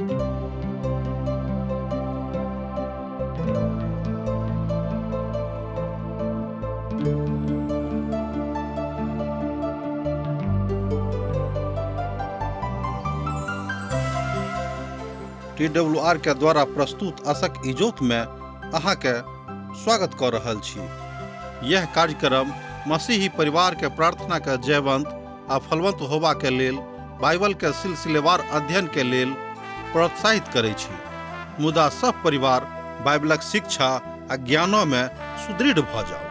TWR के द्वारा प्रस्तुत असक इजोत में अहाँके स्वागत कऽ रहल छी। यह कार्यक्रम मसीही परिवार के प्रार्थना के जयवंत आ फलवंत होबा के लेल बाइबल के सिलसिलेवार अध्ययन के लेल प्रोत्साहित करै छी। मुदा सब परिवार बाइबलक शिक्षा आ ज्ञानो में सुदृढ़ भऽ जाउ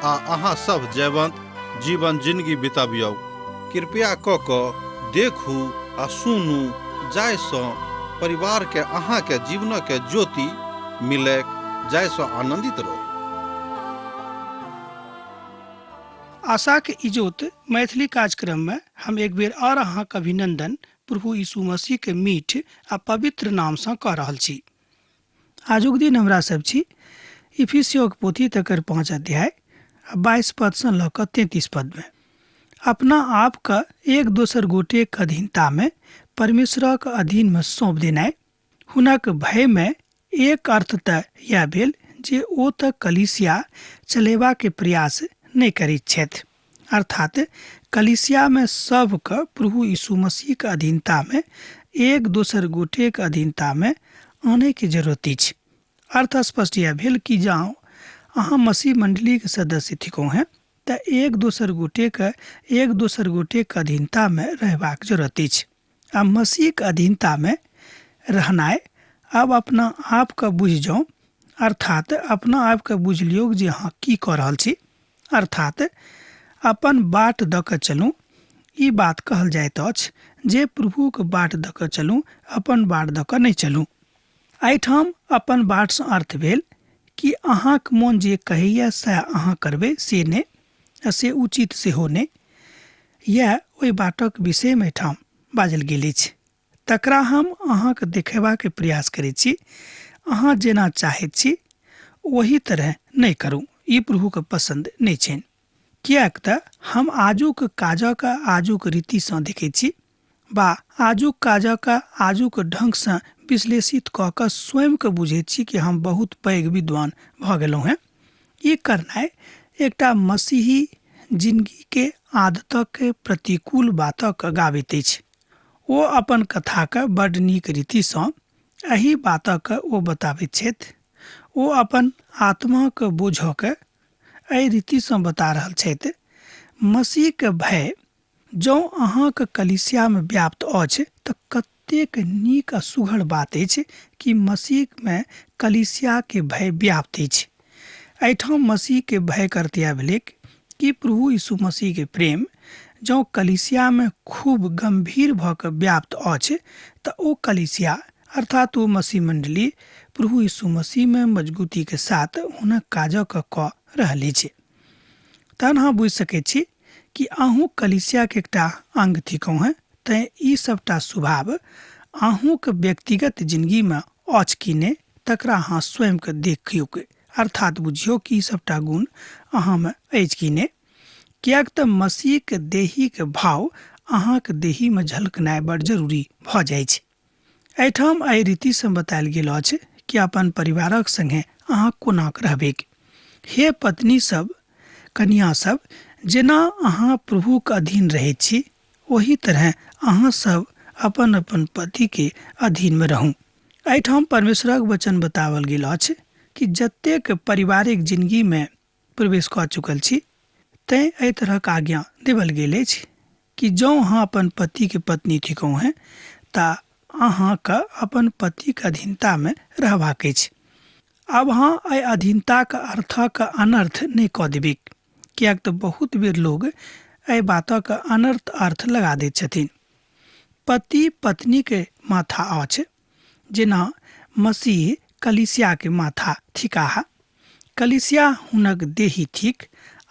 आ अहाँ सब जयवंत जीवन जिंदगी बितबियौ। कृपया कऽ कऽ देखू आ सुनू जाहिसँ परिवारके अहाँके जीवनके ज्योति मिलैक, जाहिसँ आनन्दित रहू। आशाक इजोत मैथिली कार्यक्रम में हम एक बेर और अहाँक अभिनंदन प्रभु यीशु मसीह के मीठ आ पवित्र नाम सँ कऽ रहल छी। आजुक दिन हमरा सब छी इफिसियोक पोथी तकर 5 अध्याय आ 22 पद सँ लऽ कऽ 33 पद में। अपना आप के एक दोसर गोटेक अधीनता में परमेश्वरक अधीन में सौंप देनाइ हुनक भय में एक अर्थ तऽ यैह भेल जे ओ तऽ कलीसिया चलेबा के प्रयास नहि करैत छथि, अर्थात कलीसिया में सब के प्रभु यीशु मसीह के अधीनता में एक दोसर गोटेक अधीनता में आनय के जरूरत अछि। अर्थ स्पष्ट यैह भेल कि जँ अहाँ मसीह मंडली के सदस्य थिकहुँ हैं तऽ एक दोसर गोटे के एक दोसर गोटे के अधीनता में रहबाक जरूरत अछि। आ मसीहक अधीनतामे रहनाइ आब अपना आपके बुझि जाउ, अर्थात अपना आपके बुझि लियौक जे अहाँ की कऽ रहल छी, अर्थात अपन बाट दऽ कऽ चलू। ई बात कहल जाइत अछि जे प्रभुक बाट दऽ कऽ चलू, अपन बाट दऽ कऽ नहि चलू। एहिठाम अपन बाटसँ अर्थ भेल कि अहाँक मोन जे कहैए सएह अहाँ करबै से नहि, आ से उचित सेहो नहि। इएह ओहि बाटक विषयमे एहिठाम बाजल गेल अछि। तकरा हम अहाँके देखेबाक प्रयास करैत छी। अहाँ जेना चाहैत छी ओही तरह नहि करू, ई प्रभुके पसन्द नहि छनि। किएक तऽ हम आजुक काजक आजुक रीतिसँ देखैत छी वा आजुक काजक आजुक ढङ्गसँ विश्लेषित कऽ कऽ स्वयंके बुझैत छी कि हम बहुत पैघ विद्वान भऽ गेलहुँ हेँ। ई करनाइ एकटा मसीही जिनगीके आदतक प्रतिकूल बातक गाबैत अछि। ओ अपन कथाक बड्ड नीक रीतिसँ एहि बातक ओ बताबैत छथि। ओ अपन आत्माक बोझक एहि रीतिसँ बता रहल छथि। मसीहके भय जँ अहाँक कलीसियामे व्याप्त अछि तऽ कतेक नीक आ सुघड़ बात अछि कि मसीहमे कलीसियाके भय व्याप्त अछि। एहिठाम मसीहके भय करतिया भेलैक कि प्रभु यीशु मसीहके प्रेम जँ कलीसियामे खूब गंभीर भऽ कऽ व्याप्त अछि तऽ ओ कलीसिया अर्थात ओ मसीह मंडली प्रभु यीशु मसीहमे मजबूतीके साथ हुनक काजक कऽ रहल अछि। तहन अहाँ बुझि सकैत छी कि अहूँ कलीसियाके एकटा अंग थिकहुँ हेँ, तैँ ई सबटा स्वभाव अहूँक व्यक्तिगत जिनगीमे अछि कि नहि तकरा अहाँ स्वयंके देखियौक, अर्थात बुझियौ कि ई सबटा गुण अहाँमे अछि कि नहि। किएक तऽ मसीहके देहीके भाव अहाँक देहीमे झलकनाइ बड़ जरूरी भऽ जाइ छै। एहिठाम एहि रीतिसँ बतायल गेल अछि कि अपन परिवारक संगे अहाँ कोना रहबैक। हे पत्नी सब, कनिया सब, जेना अहाँ प्रभुक अधीन रहैत छी ओही तरह अहाँ सब अपन अपन पतिके अधीनमे रहू। एहिठाम परमेश्वरक वचन बताओल गेल अछि कि जतेक पारिवारिक जिनगीमे प्रवेश कऽ चुकल छी तैँ एहि तरहक आज्ञा देवल गेल अछि कि जँ अहाँ अपन पतिके पत्नी थिकहुँ हेँ तऽ अहाँके अपन पतिक अधीनतामे रहबाक अछि। आब अहाँ एहि अधीनताक अर्थक अनर्थ नहि कऽ देबैक, किएक तऽ बहुत बेर लोग एहि बातक अनर्थ अर्थ लगा दैत छथिन। पति पत्नीके माथा अछि, जेना मसीह कलीसियाके माथा थिकाह। कलीसिया हुनक देही थिक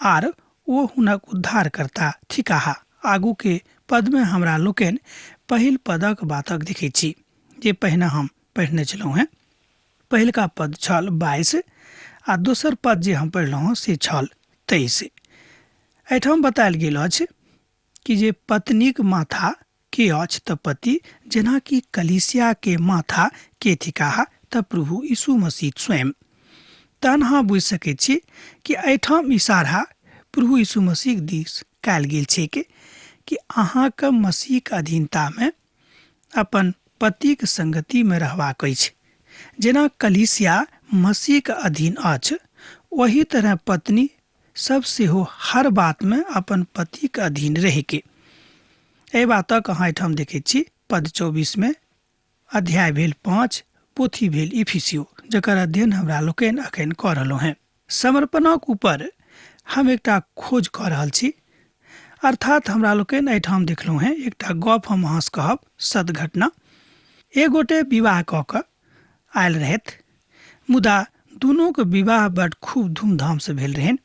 आर ओ हुनक उद्धारकर्ता थिकाह। आगूके पदमे हमरा लोकनि पहिल पदक बातक देखैत छी जे पहिने हम पढ़ने छलहुँ हेँ। पहिलका पद छल 22 आ दोसर पद जे हम पढ़लहुँ से छल 23। एहिठाम बतायल गेल अछि कि जे पत्नीक माथा के अछि तऽ पति, जेनाकि कलीसिया के माथा के थिकाह तऽ प्रभु यीशु मसीह स्वयं। तहन अहाँ बुझि सकैत छी कि एहिठाम इशारा प्रभु यीशु मसीह दिस कयल गेल छैक कि अहाँके मसीहके अधीनतामे अपन पतिक संगतिमे रहबाक अछि। जेना कलीसिया मसीहके अधीन अछि, ओही तरह पत्नी सब सेहो हर बातमे अपन पतिक अधीन रहैके। एहि बातक अहाँ एहिठाम देखैत छी पद 24 में, अध्याय भेल 5, पोथी भेल इफिसियो, जकर अध्ययन हमरा लोकनि अखन कऽ रहलहुँ हेँ। समर्पणक ऊपर हम एकटा खोज कऽ रहल छी, अर्थात हमरा लोकनि एहिठाम देखलहुँ हेँ एकटा गप हम अहाँसँ कहब, सद घटना। एक गोटे विवाह कऽ कऽ आयल रहथि, मुदा दुनूके विवाह बड खूब धूमधामसँ भेल रहनि।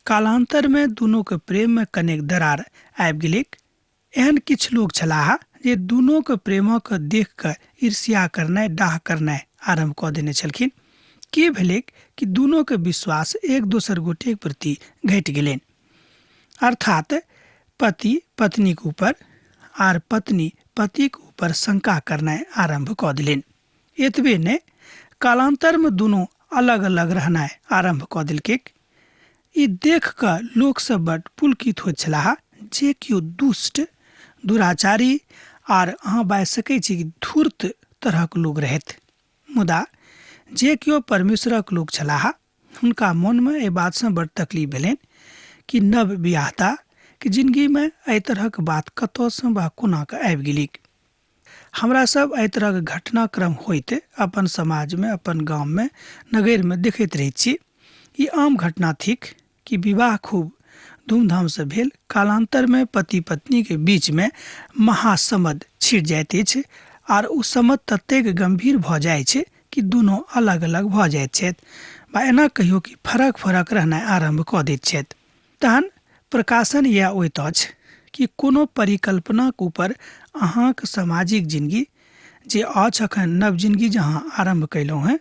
कालान्तरमे दुनूके प्रेममे कनेक दरार आबि गेलैक। एहन किछु लोक छलाह जे दुनूके प्रेमक देख कऽ ईर्ष्या करनाइ, डाह करनाइ आरम्भ कऽ देने छलखिन। की भेलैक कि दुनूके विश्वास एक दोसर गोटेके प्रति घटि गेलनि, अर्थात पति पत्नीक ऊपर आर पत्नी पतिक ऊपर शंका करनाइ आरम्भ कऽ देलनि। एतबे नहि, कालान्तरमे दुनू अलग अलग रहनाइ आरम्भ कऽ देलकैक। ई देख कऽ लोकसभ बड पुलकित होइत छलाह जे केओ दुष्ट, दुराचारी आर अहाँ बाजि सकै छी कि धूर्त तरहक लोक रहथि। मुदा जे केओ परमेश्वरक लोक छलाह हुनका मोनमे एहि बातसँ बड तकलीफ भेलनि कि नव बियाहता कि जिनगीमे एहि तरहक बात कतऽसँ वा कोना कऽ आबि गेलिक। हमरा सब एहि तरहक घटनाक्रम होइत अपन समाजमे, अपन गाममे, नगरमे देखैत रहैत छी। ई आम घटना थिक कि विवाह खूब धूमधामसँ भेल, कालान्तरमे पति पत्नीके बीचमे महासमद छिड़ जाइत अछि आर ओ समद ततेक गम्भीर भऽ जाइ छै कि दुनू अलग अलग भऽ जाइत छथि वा एना कहियो कि फरक फरक रहनाइ आरम्भ कऽ दैत छथि। तहन प्रकाशन इएह होइत अछि कि कोनो परिकल्पनाक ऊपर अहाँक सामाजिक जिनगी जे अछि, अखन नव जिनगी जे अहाँ आरम्भ कयलहुँ हेँ,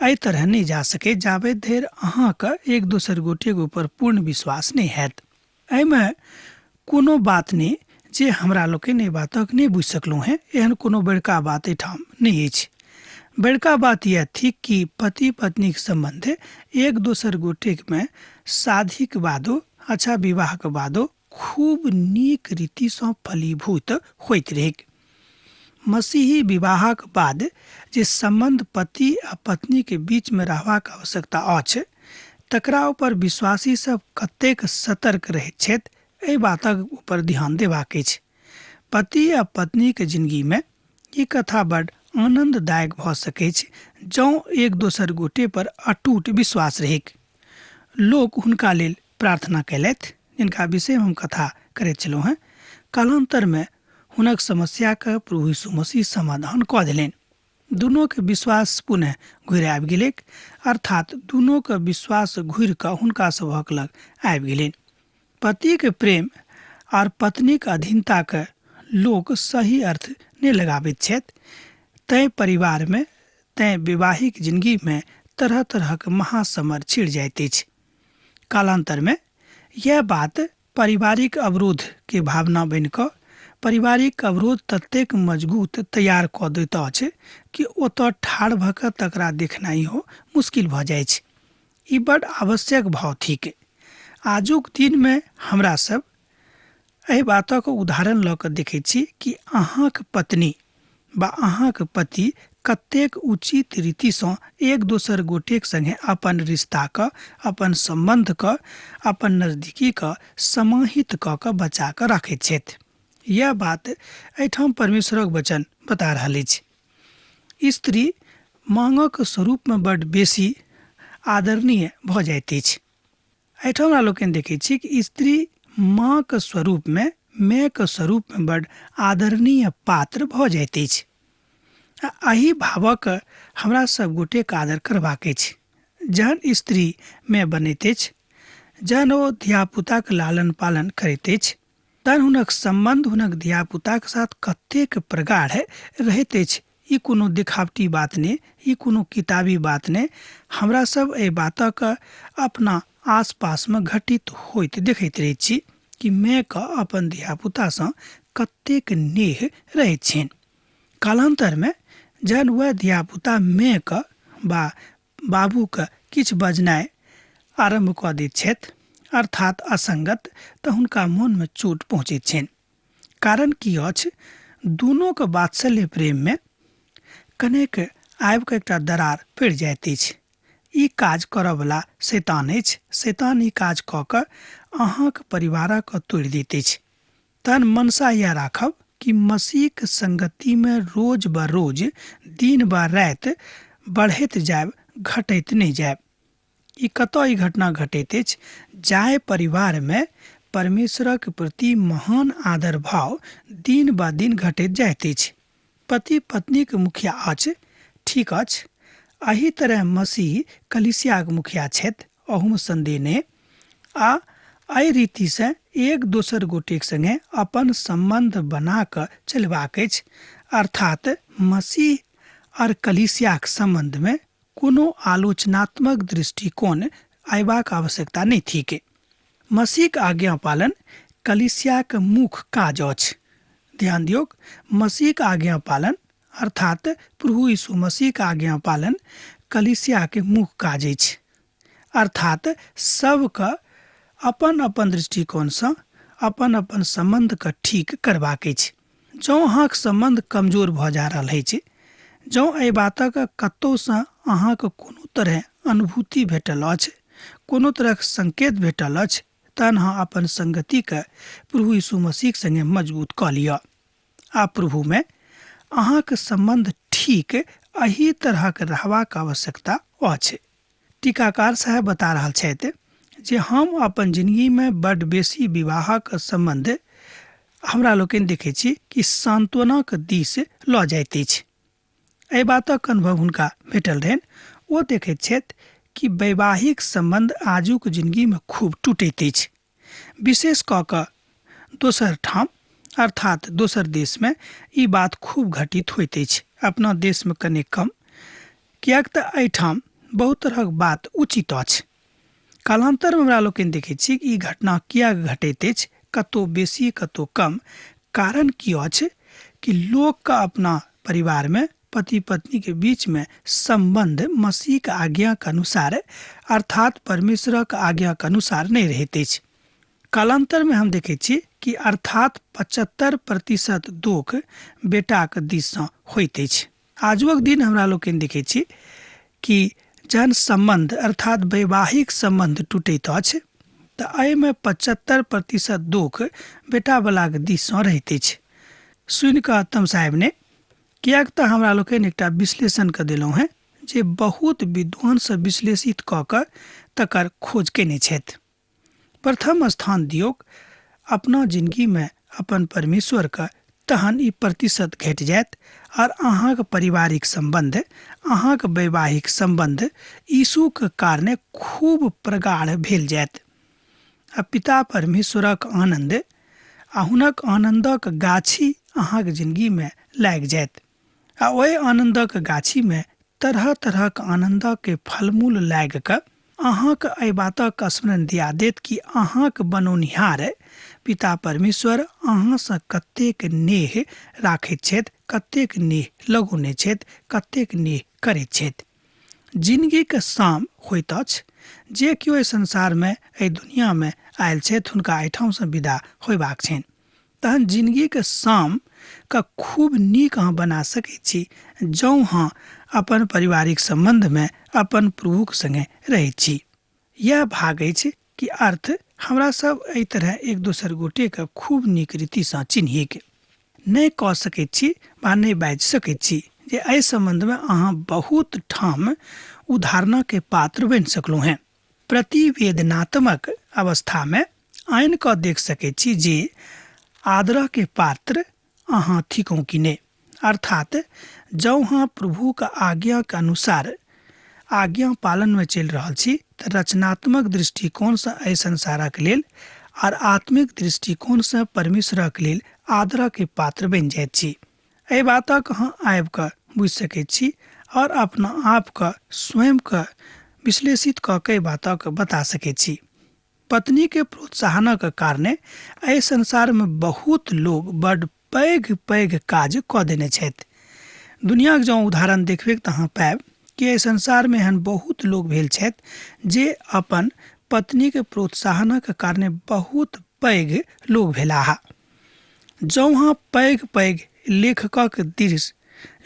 एहि तरह नहि जा सकै जाबे धरि अहाँके एक दोसर गोटेके ऊपर पूर्ण विश्वास नहि हैत। एहिमे कोनो बात नहि जे हमरा लोकनि एहि बातक नहि बुझि सकलहुँ हेँ, एहन कोनो बड़का बात एहिठाम नहि अछि। बड़का बात यैह थिक कि पति पत्नीक सम्बन्ध एक दोसर गोटेकमे शादीक बादो, अच्छा विवाहक बादो खूब नीक रीतिसँ फलीभूत होइत रहैक। मसीही विवाहक बाद जे सम्बन्ध पति आ पत्नी के बीचमे रहबाक आवश्यकता अछि, तकरा ऊपर विश्वासी सब कतेक सतर्क रहैत छथि, एहि बातक ऊपर ध्यान देबाक अछि। पति आ पत्नी के जिनगीमे ई कथा बड आनन्ददायक भऽ सकैछ जँ एक दोसर गोटे पर अटूट विश्वास रहैक। लोक हुनका लेल प्रार्थना कयलथि, जिनका विषयमे हम कथा करैत छलहुँ हेँ। कालान्तरमे हुनक समस्याके प्रभु यीशु मसीह समाधान कऽ देलनि। दुनूके विश्वास पुनः घुरि आबि गेलैक, अर्थात दुनूके विश्वास घुरि कऽ हुनका सभक लग आबि गेलनि। पतिके प्रेम आर पत्नीक अधीनताके लोक सही अर्थ नहि लगाबैत छथि, तैँ परिवारमे, तैँ वैवाहिक जिनगीमे तरह तरहक महासमर छिड़ जाइत अछि। कालान्तरमे यैह बात पारिवारिक अवरोध के भावना बनि कऽ पारिवारिक अवरोध ततेक मजगूत तैयार कऽ दैत अछि कि ओतऽ ठाढ़ भऽ कऽ तकरा देखनाइयो मुश्किल भऽ जाइछ। ई बड आवश्यक भाव थिक। आजुक दिनमे हमरा सब एहि बातक उदाहरण लऽ कऽ देखैत छी कि अहाँक पत्नी वा अहाँक पति कतेक उचित रीतिसँ एक दोसर गोटेक संगे अपन रिश्ताके, अपन सम्बन्धके, अपन नजदीकीके समाहित कऽ कऽ बचा कऽ राखैत छथि। यैह बात एहिठाम परमेश्वरक वचन बता रहल अछि। स्त्री माँगक स्वरूपमे बड बेसी आदरणीय भऽ जाइत अछि। एहिठाम हमरा लोकनि देखैत छी कि स्त्री माँक स्वरूपमे, मायक स्वरूपमे बड आदरणीय पात्र भऽ जाइत अछि। आ एहि भावक हमरा सब गोटेक आदर करबाक अछि। जहन स्त्री माय बनैत अछि, जहन ओ धियापुताक लालन पालन करैत अछि, तहन हुनक सम्बन्ध हुनक धियापुताक साथ कतेक प्रगाढ़ रहैत अछि, ई कोनो देखावटी बात नहि, ई कोनो किताबी बात नहि। हमरा सब एहि बातक अपना आसपासमे घटित होइत देखैत रहैत छी कि मायके अपन धियापुतासँ कतेक नेह रहैत छनि। कालान्तरमे जहन वएह धियापुता मायके वा बाबूके किछु बजनाइ आरम्भ कऽ दैत छथि अर्थात असंगत, तऽ हुनका मोनमे चोट पहुँचैत छनि। कारण की अछि? दुनूके वात्सल्य प्रेममे कनेक आबिकऽ एकटा दरार पड़ि जाइत अछि। ई काज करऽवला शैतान अछि। शैतान ई काज कऽ कऽ अहाँक परिवारके तोड़ि दैत अछि। तहन मनसा इएह राखब कि मसीहक संगतिमे रोज ब रोज, दिन ब राति बढ़ैत जायब, घटैत नहि जायब। ई कतऽ ई घटना घटैत अछि? जाहि परिवारमे परमेश्वरक प्रति महान आदर भाव दिन ब दिन घटैत जाइत अछि। पति पत्नीक मुखिया अछि, ठीक अछि। एहि तरह मसीह कलीसियाक मुखिया छथि, अहूमे सन्देह नहि। आ एहि रीतिसँ एक दोसर गोटेक सङ्गे अपन सम्बन्ध बना कऽ चलबाक अछि। अर्थात मसीह आओर कलीसियाक सम्बन्धमे कोनो आलोचनात्मक दृष्टिकोण अयबाक आवश्यकता नहि थिक। मसीहक आज्ञा पालन कलीसियाक मुख्य काज अछि। ध्यान दियौक, मसीहक आज्ञा पालन अर्थात प्रभु यीशु मसीहक आज्ञा पालन कलीसियाके मुख्य काज अछि। अर्थात सबके अपन अपन दृष्टिकोणसँ अपन अपन सम्बन्धके ठीक करबाक अछि। जँ अहाँके सम्बन्ध कमजोर भऽ जा रहल अछि, जँ एहि बातक कतहुसँ अहाँके कोनो तरहे अनुभूति भेटल अछि, कोनो तरहक संकेत भेटल अछि, तहन अहाँ अपन संगतिके प्रभु यीशु मसीहक सङ्गे मजबूत कऽ लिअ आ प्रभुमे अहाँके सम्बन्ध ठीक एहि तरहक रहबाक आवश्यकता अछि। टीकाकार साहेब बता रहल छथि जे हम अपन जिनगीमे बड्ड बेसी विवाहक सम्बन्ध हमरा लोकनि देखै छी कि सान्त्वनाक दिस लऽ जाइत अछि। एहि बातक अनुभव हुनका भेटल रहनि। ओ देखैत छथि कि वैवाहिक सम्बन्ध आजुक जिनगीमे खूब टूटैत अछि। विशेष कऽ कऽ दोसर ठाम अर्थात दोसर देशमे ई बात खूब घटित होइत अछि, अपना देशमे कने कम, किएक तऽ एहिठाम बहुत तरहक बात उचित अछि। कालान्तरमे हमरा लोकनि देखैत छी कि ई घटना किएक घटैत अछि, कतहु बेसी कतहु कम। कारण की अछि कि लोकके अपना परिवारमे पति पत्नीके बीचमे सम्बन्ध मसीहके आज्ञाके अनुसार अर्थात परमेश्वरक आज्ञाके अनुसार नहि रहैत अछि। कालान्तरमे हम देखैत छी कि अर्थात 75% दोख बेटाके दिससँ होइत अछि। आजुक दिन हमरा लोकनि देखैत छी कि जहन सम्बन्ध अर्थात वैवाहिक सम्बन्ध टूटैत अछि तऽ एहिमे 75% दोख बेटावलाके दिससँ रहैत अछि। सुनि कऽ तमसायब नहि, किएक तऽ हमरा लोकनि एकटा विश्लेषण कऽ देलहुँ हेँ जे बहुत विद्वानसँ विश्लेषित कऽ कऽ तकर खोज कयने छथि। प्रथम स्थान दियौक अपना जिनगीमे अपन परमेश्वरके, तहन ई प्रतिशत घटि जायत आओर अहाँके पारिवारिक सम्बन्ध, अहाँके वैवाहिक सम्बन्ध यीशुके कारणे खूब प्रगाढ़ भेल जायत। आ पिता परमेश्वरक आनन्द आ हुनक आनन्दक गाछी अहाँके जिनगीमे लागि जायत। आ ओहि आनन्दक गाछीमे तरह तरहक आनन्दके फलमूल लागि कऽ अहाँके एहि बातक स्मरण दिया देत कि अहाँके बनौनिहार पिता परमेश्वर अहाँसँ कतेक नेह राखैत छथि, कतेक नेह लगौने छथि, कतेक नेह करैत छथि। जिनगीके शाम होइत अछि। जे केओ एहि संसारमे एहि दुनियामे आयल छथि हुनका एहिठामसँ विदा होयबाक छनि। तहन जिनगीके शामके खूब नीक अहाँ बना सकैत छी जँ अहाँ अपन पारिवारिक सम्बन्धमे अपन प्रभुक सङ्गे रहैत छी। इएह भाग अछि कि अर्थ हमरा सब एहि तरह एक दोसर गोटेके खूब नीक रीतिसँ चिन्हिक नहि कऽ सकैत छी वा नहि बाजि सकैत छी जे एहि सम्बन्धमे अहाँ बहुत ठाम उदाहरणके पात्र बनि सकलहुँ हेँ। प्रतिवेदनात्मक अवस्थामे आनि कऽ देख सकैत छी जे आदरके पात्र अहाँ थिकहुँ कि नहि। अर्थात जँ अहाँ प्रभुके आज्ञाके अनुसार आज्ञा पालनमे चलि रहल छी तऽ रचनात्मक दृष्टिकोणसँ एहि संसारक लेल आर आत्मिक दृष्टिकोणसँ परमेश्वरक लेल आदरके पात्र बनि जाइत छी। एहि बातक अहाँ आबि कऽ बुझि सकैत छी आओर अपना आपके स्वयंके विश्लेषित कऽ कऽ एहि बातक बता सकैत छी। पत्नी के प्रोत्साहनक कारणे एहि संसार में बहुत लोग बड पैघ पैघ काज कऽ देने छथि। दुनियाक जँ उदाहरण देखबै तऽ अहाँ पायब कि एहि संसार में एहन बहुत लोग भेल छथि जे अपन पत्नी के प्रोत्साहनक कारणे बहुत पैघ लोग भेलाह। जँ अहाँ पैघ पैघ लेखकक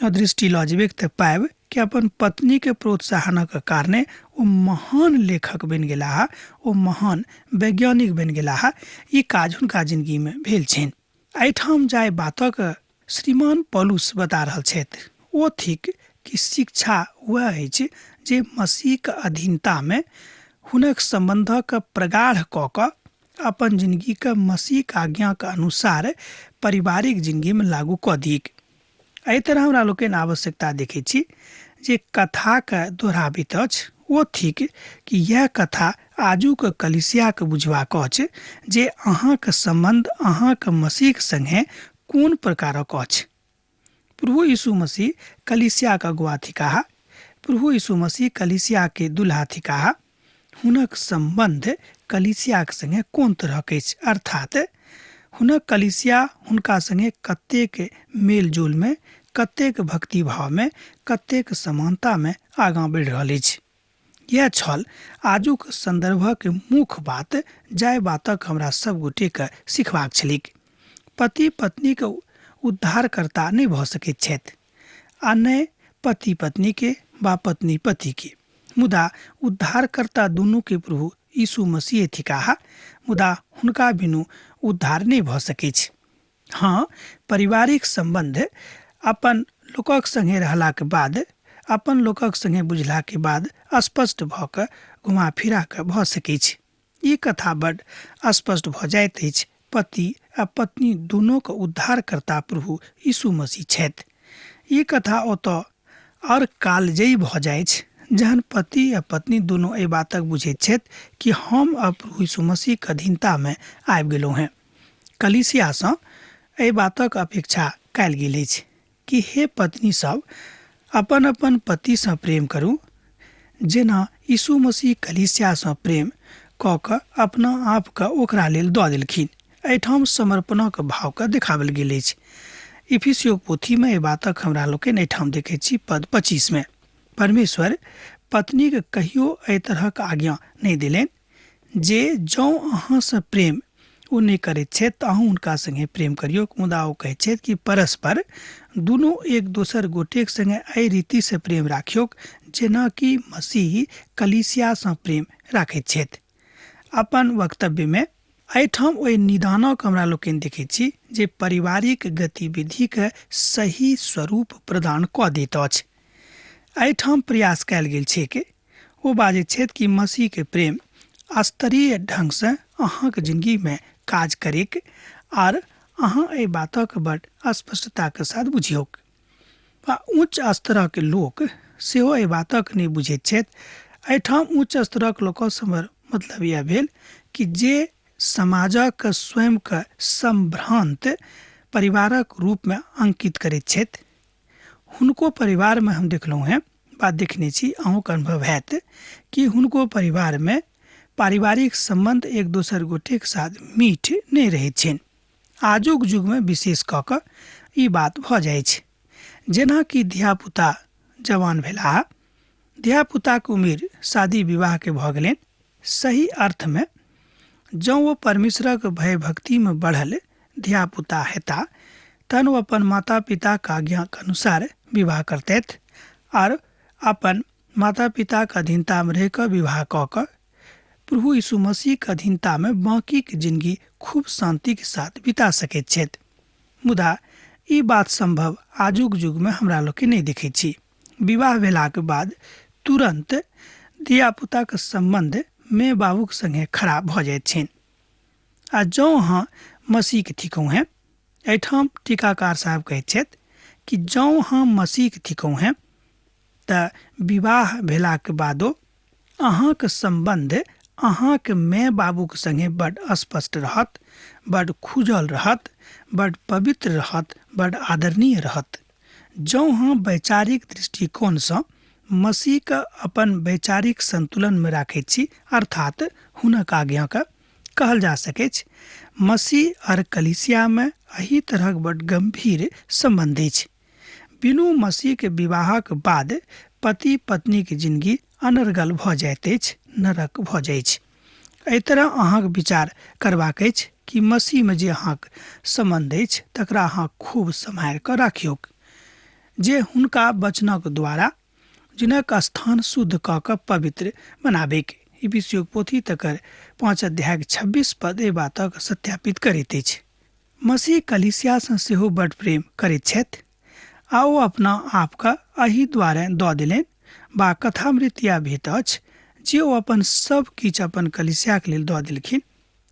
दृष्टि लऽ जेबै तऽ पायब कि अपन पत्नी के प्रोत्साहनक कारणे ओ महान लेखक बनि गेलाह, ओ महान वैज्ञानिक बनि गेलाह। ई काज हुनका जिंदगी में भेल छनि। एहिठाम जाय बातक श्रीमान पौलुस बता रहल छथि ओ थिक कि शिक्षा वएह अछि जे मसीहक अधीनता में हुनक सम्बन्धक प्रगाढ़ कऽ कऽ अपन जिंदगीके मसीहक आज्ञाक अनुसार पारिवारिक जिंदगीमे लागू कऽ दियैक। एहि तरह हमरा लोकनि आवश्यकता देखै छी जे कथाके दोहराबैत अछि ओ थिक कि यैह कथा आजुक कलीसियाके बुझबाक अछि जे अहाँके सम्बन्ध अहाँके मसीहक संगे कोन प्रकारक अछि। प्रभु यीशु मसीह कलीसियाक अगुआ थिकाह। प्रभु यीशु मसीह कलीसियाके दुल्हा थिकाह। हुनक सम्बन्ध कलीसियाक संगे कोन तरहक अछि, अर्थात हुनक कलीसिया हुनका संगे कतेक मेलजोल में, कतेक भक्ति भाव में, कतेक समानता में आगाँ बढ़ि रहल अछि। यह छल आजुक संदर्भक मुख्य बात, जाहि बातक हमरा सब गोटेके सिखबाक छलैक। पति पत्नीके उद्धारकर्ता नहि भऽ सकैत छथि आ नहि पति पत्नी के वा पत्नी पति के, मुदा उद्धारकर्ता दुनू के प्रभु यीशु मसीह थिकाह। मुदा हुनका बिनु उद्धार नहि भऽ सकैछ। हाँ, पारिवारिक सम्बन्ध अपन लोकक संगे रहलाके बाद, अपन लोकक संगे बुझलाके बाद स्पष्ट भऽ कऽ घुमा फिरा कऽ भऽ सकैछ। ई कथा बड स्पष्ट भऽ जाइत अछि। पति आ पत्नी दुनूके उद्धारकर्ता प्रभु यीशु मसीह छथि। ई कथा ओतऽ आओर कालजयी भऽ जाइछ जहन पति आ पत्नी दुनू एहि बातक बुझैत छथि कि हम अब प्रभु यीशु मसीहक अधीनतामे आबि गेलहुँ हेँ। कलीसियासँ एहि बातक अपेक्षा कयल गेल अछि कि हे पत्नी सब, अपन अपन पतिसँ प्रेम करू जेना यीशु मसीह कलीसियासँ प्रेम कऽ कऽ अपना आपके ओकरा लेल दऽ देलखिन। एहिठाम समर्पणक भावके देखाओल गेल अछि। इफिसियोक पोथीमे एहि बातक हमरा लोकनि एहिठाम देखैत छी पद 25 में। परमेश्वर पत्नीके कहियो एहि तरहक आज्ञा नहि देलनि जे जँ अहाँसँ प्रेम ओ नहि करैत छथि तऽ अहूँ हुनका संगे प्रेम करियौ, मुदा ओ कहैत छथि कि परस्पर दुनू एक दोसर गोटेक संगे एहि रीतिसँ प्रेम राखियौक जेना कि मसीह कलीसियासँ प्रेम राखैत छथि। अपन वक्तव्यमे एहिठाम ओहि निदानक हमरा लोकनि देखैत छी जे पारिवारिक गतिविधिके सही स्वरूप प्रदान कऽ दैत अछि। एहिठाम प्रयास कयल गेल छैक। ओ बाजैत छथि कि मसीहके प्रेम स्तरीय ढंगसँ अहाँके जिंदगीमे काज करैक आर अहाँ एहि बातक बड स्पष्टताके साथ बुझियौक। आ उच्च स्तरक लोक सेहो एहि बातक नहि बुझैत छथि। एहिठाम उच्च स्तरक लोकसँ हमर मतलब इएह भेल कि जे समाजक स्वयंके संभ्रांत परिवारक रूपमे अंकित करैत छथि, हुनको परिवारमे हम देखलहुँ हेँ, बात देखने छी, अहूँके अनुभव हैत कि हुनको परिवारमे पारिवारिक सम्बन्ध एक दोसर गोटेक साथ मीठ नहि रहैत छनि। आजुक युगमे विशेष कऽ कऽ ई बात भऽ जाइ छै। जेनाकि धियापुता जवान भेलाह, धियापुताके उम्र शादी विवाहके भऽ गेलनि, सही अर्थमे जँ ओ परमेश्वरक भयभक्तिमे बढ़ल धियापुता हेता तहन ओ अपन माता पिताके आज्ञाके अनुसार विवाह करतथि आर अपन माता पिताके अधीनतामे रहि कऽ विवाह कऽ कऽ प्रभु यीशु मसीहके अधीनतामे बाँकीके जिंदगी खूब शान्तिके साथ बिता सकैत छथि। मुदा ई बात सम्भव आजुक युगमे हमरा लोकनि नहि देखैत छी। विवाह भेलाके बाद तुरन्त धियापुताके सम्बन्ध माय बाबूके संगे खराब भऽ जाइत छनि। आ जँ अहाँ मसीहके थिकहुँ हेँ, एहिठाम टीकाकार साहब कहैत छथि कि जँ अहाँ मसीहके थिकहुँ हेँ तऽ विवाह भेलाके बादो अहाँके सम्बन्ध अहाँके माय बाबूके संगे बड स्पष्ट रहत, बड खुजल रहत, बड पवित्र रहत, बड आदरणीय रहत। जँ अहाँ वैचारिक दृष्टिकोणसँ मसीहके अपन वैचारिक संतुलनमे राखैत छी, अर्थात हुनक आज्ञाके, कहल जा सकैछ मसीह आओर कलीसियामे एहि तरहक बड गम्भीर सम्बन्ध अछि। बिनु मसीहके विवाहक बाद पति पत्नीक जिनगी अनर्गल भऽ जाइत अछि, नरक भऽ जाइछ। एहि तरह अहाँक विचार करबाक अछि कि मसीहमे जे अहाँक सम्बन्ध अछि तकरा अहाँ खूब सम्हारि कऽ राखियौक, जे हुनका वचनक द्वारा जिनक स्थान शुद्ध कऽ कऽ पवित्र बनाबैक। इफिसियोक पोथी तकर 5 अध्यायक 26 पद एहि बातक सत्यापित करैत अछि। मसीह कलीसियासँ सेहो बड प्रेम करैत छथि आ ओ अपना आपके एहि द्वारे दऽ देलनि बा कथामृत या भेट अछि जे ओ अपन सब किछु अपन कलीसियाके लेल दऽ देलखिन।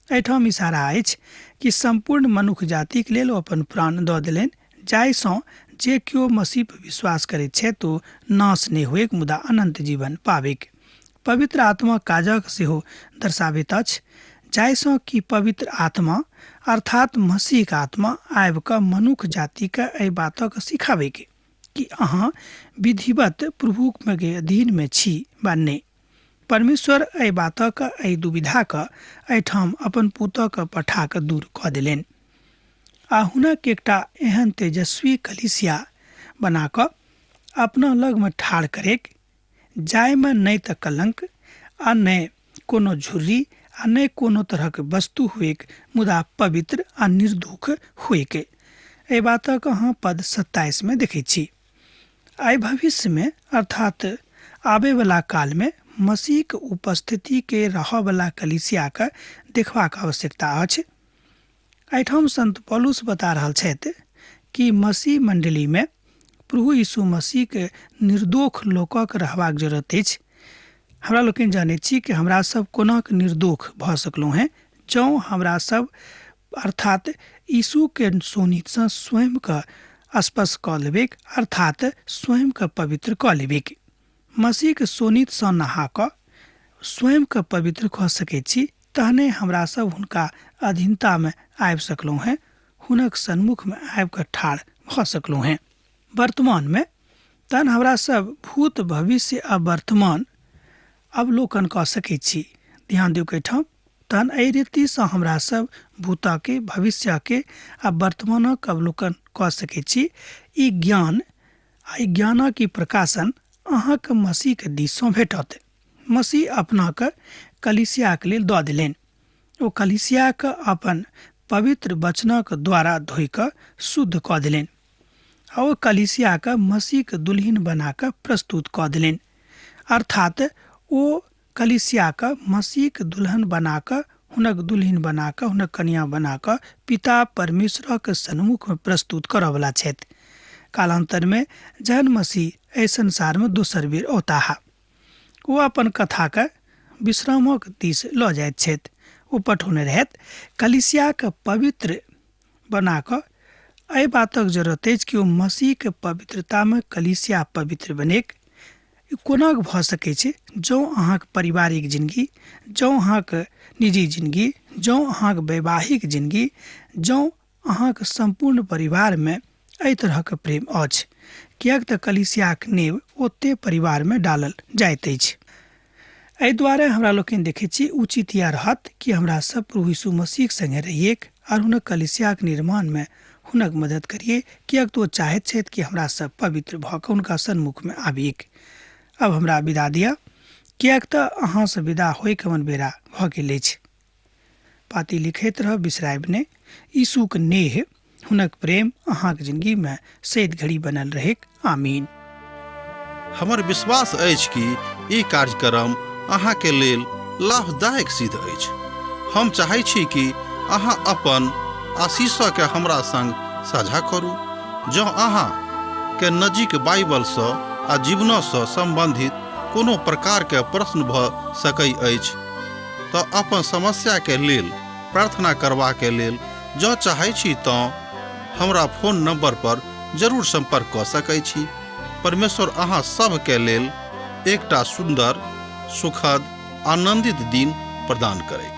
एहिठाम इशारा अछि कि सम्पूर्ण मनुख जातिक लेल ओ अपन प्राण दऽ देलनि, जाहिसँ जे केओ मसीह पर विश्वास करैत छथि ओ नाश नहि होइक मुदा अनन्त जीवन पाबिक। पवित्र आत्मा काजक सेहो दर्शाबैत अछि, जाहिसँ कि पवित्र आत्मा अर्थात मसीहक आत्मा आबि कऽ मनुख जातिके एहि बातक सिखाबैके कि अहाँ विधिवत प्रभुके अधीनमे छी वा नहि। परमेश्वर एहि बातक एहि दुविधाक एहिठाम अपन पुतहके पठा कऽ दूर कऽ देलनि आ हुनक एकटा एहन तेजस्वी कलीसिया बना कऽ अपना लगमे ठाढ़ करैक, जाहिमे नहि तऽ कलंक आ नहि कोनो झुर्री आ नहि कोनो तरहक वस्तु हुएक, मुदा पवित्र आ निर्दोष हुएक। एहि बातक अहाँ पद 27 मे देखैत छी। आइ भविष्यमे अर्थात आबैवला कालमे मसीहक उपस्थितिके रहऽवला कलीसियाके देखबाक आवश्यकता अछि। एहिठाम संत पौलुस बता रहल छथि कि मसीह मंडलीमे प्रभु यीशु मसीहके निर्दोष लोकक रहबाक जरूरत अछि। हमरा लोकनि जानैत छी कि हमरा सब कोना निर्दोष भऽ सकलहुँ हेँ, जँ हमरा सब अर्थात यीशुके शोणितसँ स्वयंके स्पर्श कऽ लेबैक, अर्थात स्वयंके पवित्र कऽ लेबैक। मसीहके शोणितसँ नहा कऽ स्वयंके पवित्र कऽ सकैत छी, तहने हमरा सब हुनका अधीनतामे आबि सकलहुँ हेँ, हुनक सन्मुखमे आबि कऽ ठाढ़ भऽ सकलहुँ हेँ। वर्तमानमे तहन हमरा सब भूत भविष्य आ वर्तमान अवलोकन कऽ सकैत छी। ध्यान दियौ एहिठाम, तहन एहि रीतिसँ हमरा सब भूतके भविष्यके आ वर्तमानक अवलोकन कऽ सकैत छी। ई ज्ञान आ ई ज्ञानक ई प्रकाशन अहाँके मसीहके दिससँ भेटत। मसीह अपनाके कलीसियाके लेल दऽ देलनि। ओ कलीसियाके अपन पवित्र वचनक द्वारा धोइ कऽ शुद्ध कऽ देलनि आ ओ कलीसियाके मसीहके दुल्हिन बना कऽ प्रस्तुत कऽ देलनि। अर्थात ओ कलीसियाके मसीहके दुल्हन बना कऽ, हुनक दुल्हिन बना कऽ, हुनक कनिया बना कऽ पिता परमेश्वरक सन्मुखमे प्रस्तुत करऽवला छथि। कालान्तरमे जहन मसीह एहि संसारमे दोसर बेर औताह, ओ अपन कथाके विश्रामक दिस लऽ जाइत छथि। ओ पठौने रहथि कलीसियाके पवित्र बना कऽ। एहि बातक जरूरत अछि कि ओ मसीहके पवित्रतामे कलीसिया पवित्र बनेक। कोना भऽ सकै छै? जँ अहाँके पारिवारिक जिनगी, जँ अहाँके निजी जिनगी, जँ अहाँके वैवाहिक जिनगी, जँ अहाँके सम्पूर्ण परिवारमे एहि तरहक प्रेम अछि, किएक तऽ कलीसियाक नेव ओते परिवारमे डालल जाइत अछि। एहि दुआरे हमरा लोकनि देखै छी उचित इएह रहत कि हमरा सब प्रभु यीशु मसीहक संगे रहिएक आओर हुनक कलीसियाक निर्माणमे हुनक मदद करिए, किएक तऽ ओ चाहैत छथि कि हमरा सब पवित्र भऽ कऽ हुनका सन्मुखमे आबिक। अब हमरा विदा दिअ, किएक तऽ अहाँसँ विदा होइके हमर बेरा भऽ गेल अछि। पाती लिखैत रहब, बिसरायब नहि। यीशुक नेह, हुनक प्रेम अहाँक जिंदगीमे सैद घड़ी बनल रहैक। आमीन। हमर विश्वास अछि कि ई कार्यक्रम अहाँके लेल लाभदायक सिद्ध अछि। हम चाहै छी कि अहाँ अपन आशीषके हमरा संग साझा करू। जँ अहाँ के नजीक बाइबलसँ आ जीवनसँ सम्बन्धित कोनो प्रकारके प्रश्न भऽ सकै अछि तऽ अपन समस्याके लेल प्रार्थना करबाके लेल जँ चाहै छी तँ हमरा फोन नंबर पर जरूर संपर्क कऽ सकै छी। परमेश्वर अहाँ सभके लेल एकटा सुन्दर, सुखद, आनंदित दिन प्रदान करैक।